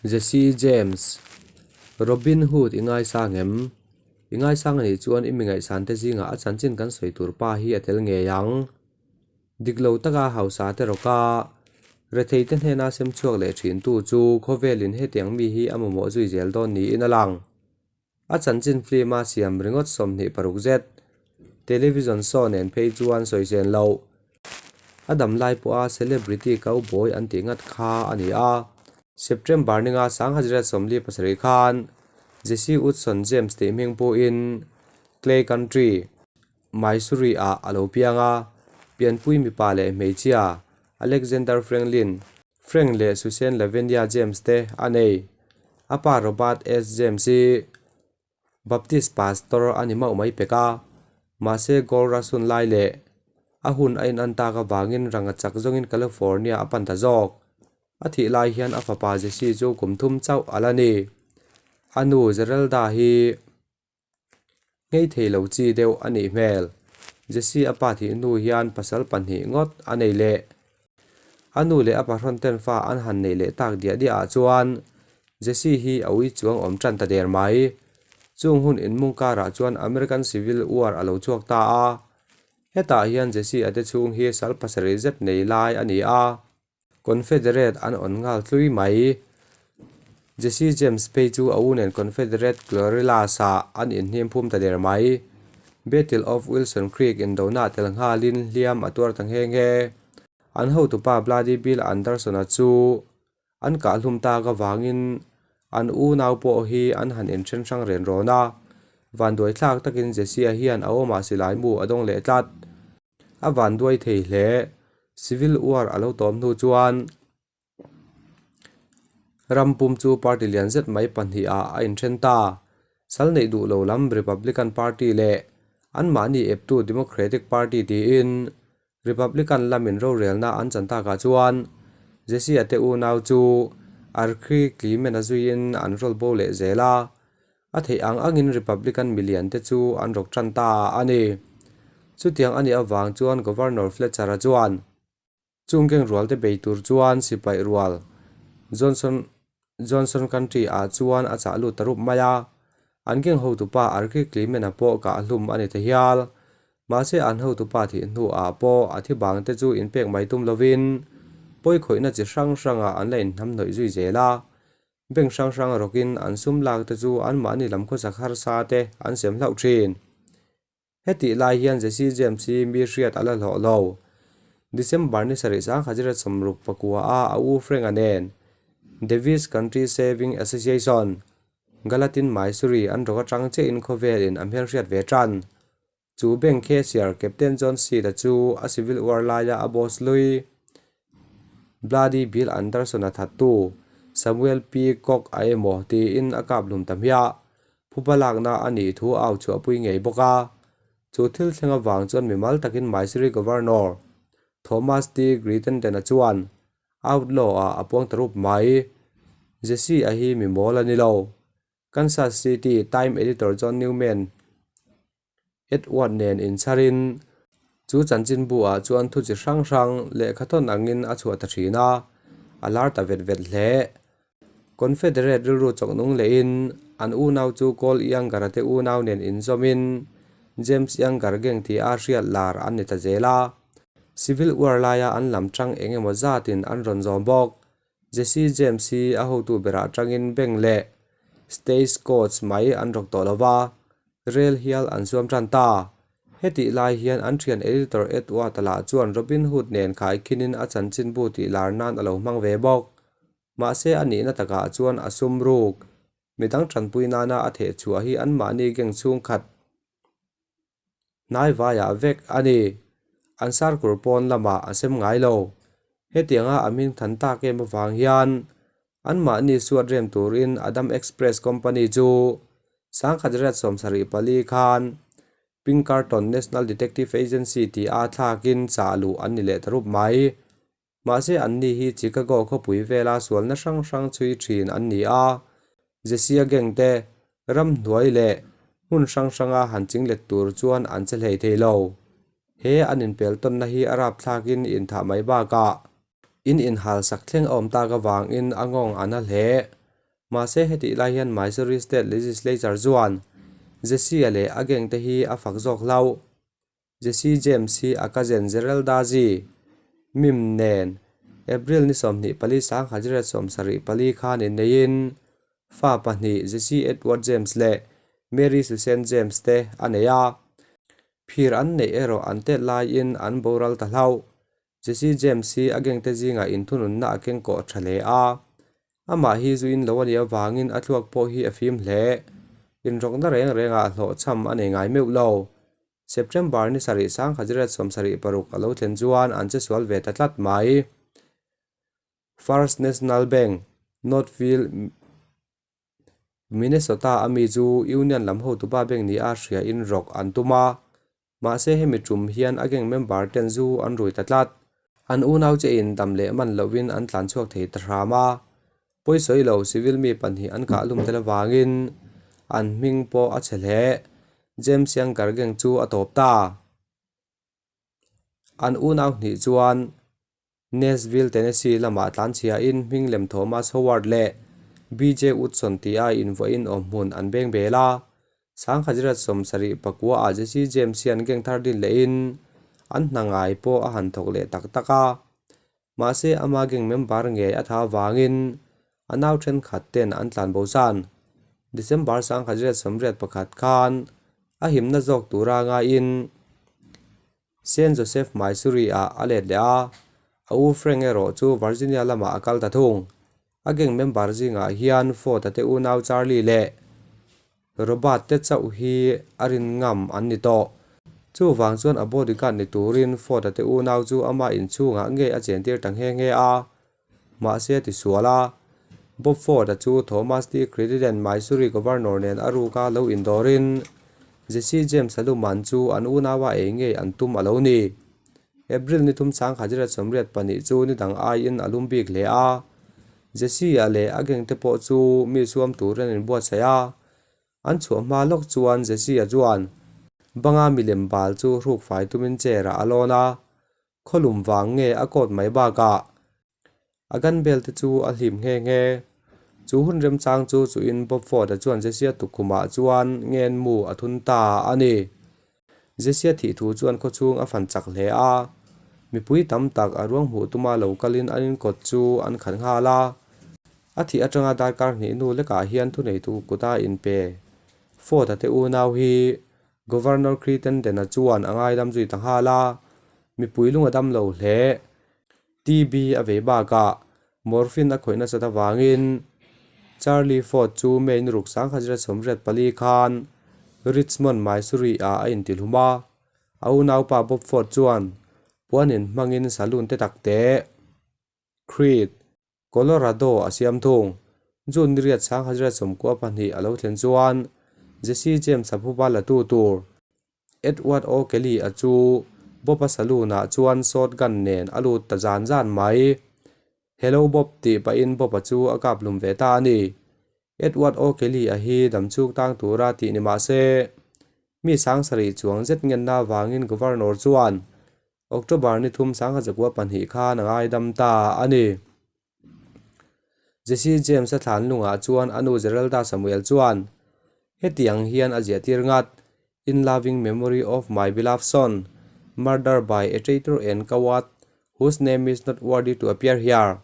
Jesse James, Robin Hood i ngaisang em? I ngaisang a nih chuan i mi ngaihsan te zingah a chanchin kan sawi tur pa hi a tel ngei ang. Dik lo taka hausa te rawka rethei te hnena sem chhuak leh thintu chu khawvelin hetiang mi hi a mamawh zui zel dawn niin a lang. A chanchin film a siam ringawt 26 zet. Television show nen phei chuan sawi zen lo. A dam lai pawha celebrity cowboy an tih ngat kha a ni a. September ninga 1947 khan Jesse Woodson James tih hming pawhin Clay Country, Missouri ah a lo piang a. Pianpui mipa leh hmeichhia Alexander Franklin, Frank leh Susan Lavinia James te a nei. A pa Robert S. James hi Baptist pastor a ni mauh mai pek a. Mahse Gold Rush hun lai leh a hun a in an tak avangin ranga chak zawngin California a pan ta zawk. A thih lai hian a fapa Jesse chu kum thum chauh a la ni. A nu Zerelda hi ngei thei lo chi deuh a nih hmel. Jesse a pa thih hnu hian pasal pahnih ngawt a nei leh. A nu leh a pahrawn ten fa an han nei leh tak diah diah ah chuan Jesse hi a ui chuang awm tan ta der mai. Chung hun inmung karah chuan American Civil War a lo chhuak ta a. Hetah hian Jesse a te chhung hi sal pasarih zet nei lai a ni a. Confederate an awn nghal hlui mai. Jesse James phei chu a u nen Confederate Guerrillas ah an inhnim phum ta der mai. Battle of Wilson Creek indona tel nghalin hliam a tuar ta nghe nghe. An hotupa Bloody Bill Anderson-a chu an kah hlum tak avangin an unau pawh hi an han inthen hrang ren rawn a. Vanduai thlak takin Jesse-a hian a awmah silai mu a dawng leh tlat. A vanduai thei hle. Civil War a lo tawm hnu chuan ram pum chu party lian zet mai pahnih ah a inthen ta. Sal neih duh lo lam Republican Party leh anmahni eptu Democratic Party tiin Republican lamin rorelna an chan takah chuan Jesse-a te unau chu Archie Clement-a zuiin an rawl bo leh zel a. A theih ang angin Republican milian te chu an rawk tan ta a ni. Chutiang a nih avang chuan Governor Fletcher-a chuan chung keng rual te bei tur chuan sipai rual Johnson Johnson Country ah chuan a chah lut ta rup mai a. An keng hotupa Archie Clement-a pawh kah hlum a ni ta hial. Mahse an hotupa thih hnuah pawh a thi bang te chu inpek mai tum lovin pawikhawihna chi hrang hrangah an la inhnamhnawih zui zel a. Bank hrang hrang rawkin an sum lak te chu anmahni lam khawsak harsa te an sem hlauh thin. Hetih lai hian Jesse James hi mi hriat a la hlawh lo. December ni sarih 1969 a a u Frank-a nen Davis Country Saving Association, Gallatin, Missouri an rawk atang chiahin khawvelin a hmelhriat ve tan. Chu bank cashier Captain John Seed-a chu a Civil War laia a boss lui Bloody Bill Anderson-a thattu Samuel P. Cook a emaw tiin a kap hlum ta hmiah. Phuba lakna a nih thu a au chhuahpui ngei bawk a. Chu thil thleng avang chuan mimal takin Missouri Governor Thomas T. Crittenden-a chuan outlaw-ah a puang ta rup mai. Jesse-a hi mi mawl a ni lo. Kansas City Time editor John Newman Edward nen inchharin chu chanchinbu ah chuan thu chi hrang hrang lehkha thawn angin a chhuah ta thin a, a lar ta vet vet hle. Confederate rilru chawknung lehin an unau chu Cole Younger-a te unau nen inzawmin James Younger gang tih a hriat lar an ni ta zel a. Civil War laia an lam tang eng emaw zatin an rawn zawm bawk. Jesse James hi a hotu berah tangin bank leh stagecoach mai an rawk tawh lo va. Rel hial an zuam tan ta. Hetih lai hian an thian editor Edward-a lah chuan Robin Hood nen khaikhinin a chanchinbu tih lar nan a lo hmang ve bawk. Mahse a nihna takah chuan a sum ruk. Midang tanpui nana a theh chhuah hi anmahni gang chhungkhat hnai vaiah vek a ni. An sarkur pawn lamah a sem ngai lo. Hetianga a hming than tak em avang hian anmahni suat rem turin Adam Express Company chu 1974 khan Pinkerton National Detective Agency tih a thlakin chah luh an ni leh ta rup mai. Mahse anni hi Chicago khawpui vela sualna hrang hrang chhui thin an ni a. Jesse-a gang te ramhnuai leh hmun hrang hranga han chinglet tur chuan an che hlei thei lo. He an inpel tawnna hi a rapthlakin inthah mai bakah in inhal sak thleng a awm tak avangin a nghawng a na hle. Mahse hetih lai hian Missouri State Legislature chuan Jesse-a leh a gang te hi a fak zawk hlauh. Jesse James hi a cousin Zerelda Zee Mim nen April ni 24 1974 khan inneiin fa pahnih Jesse Edward James leh Mary Susan James te a nei a. Phir an neih erawh an tet laiin an boral ta hlauh. Jesse James hi a gang te zingah inthununna a keng kawh tha hle a. Amah hi zu in lo a nih avangin a thluak pawh hi a fim hle. Inrawkna reng rengah hlawhchham a nei ngai meuh lo. September ni sarih 1776 a lo thlen chuan an che sual ve ta tlat mai. First National Bank, Northfield, Minnesota a mi chu Union lam hotupa bank ni a hria in rawk an tum a, mahse hemi tum hian a gang member ten zu an rui ta tlat. An unau che in dam leh man lovin an tlan chhuak thei ta hram a, pawisawi lo civil mi pahnih an kah hlum tel avangin an hming pawh a chhe hle. James Younger gang chu a tawp ta. An unau hnih chuan Nashville, Tennessee lamah tlanchhiain hming lem Thomas Howard leh BJ Woodson tia invuahin awmhmun an beng bel a. Sangkhazirat sawmsarih pakuaah Jesse James hian gang thar din lehin an hna ngai pawh a han thawk leh tak tak a. Mahse ama gang member ngei a tha avangin a nau thenkhat ten an tlan bo zan. December 1981 khan a himna zawk tura ngaiin Saint Joseph, Missouri-ah a let leh a, a u Frank erawh chu Virginia lamah a kal ta thung. A gang member zingah hian Ford-a te unau Charlie leh Robert te chauh hi a rin ngam an ni tawh. Chuvang chuan a bodyguard ni turin Ford-a te unau chu ama inchhungah ngei a chentir ta nghe nghe a, mahse a tisual a. Bob Ford-a chu Thomas T. Crittenden, Missouri Governor nen a ruka lo indawrin Jesse James-a luman chu an unaua ei ngei an tum a lo ni. April ni thum chang Hajirat 84 chu ni dang aiin a lum bik hle a. Jesse-a leh a gang te pawh chu mi suam turin an inbuatsaih a. An chhuah hma lawk chuan Jesse-a chuan banga milem bal chu hruk fai tumin chair-ah a lawn a. Khawlum vang nge a kawt mai bakah a gun bel te chu a hlim nghe nghe. Chu hun remchang chu chuin Bob Ford-a chuan Jesse-a tukkhumah chuan ngen mu a thun ta a ni. Jesse-a thih thu chuan khawchhung a fan chak hle a, mipui tam tak a ruang hmuh tuma lo kalin an inkawt chu an khat nghal a. A thih atanga darkar hnih hnu lekah hian thuneitu kuta inpe Ford-a te unau hi Governor Crittenden-a chuan a ngaidam zui ta nghal a, mipui lung a dam lo hle. TB a vei bakah morphine a khawih nasat avangin Charlie Ford chu May ni ruk 1984 khan Richmond, Missouri-ah a intihlum a. A unaupa Bob Ford chuan puanin hmangin saloon te tak teh Creed, Colorado a siam thung. June ni riat 1992 a lo thlen chuan Jesse James a phuba la tu tur Edward O. Kelly a chu Bob-a saloon-ah chuan shotgun nen a lut ta zan zan mai. Hello Bob tih pahin Bob-a chu a kap lum ve ta a ni. Edward O. Kelly a hi damchhuk tang tura tih ni mah se mi sangsarih chuang zet ngenna avangin Governor chuan October ni thum 1902 khan a ngaidam ta a ni. Jesse James-a thlan lungah chuan a nu Zeralda Samuel chuan hetiang hian a ziahtir ngat, In loving memory of my beloved son, murdered by a traitor and coward whose name is not worthy to appear here.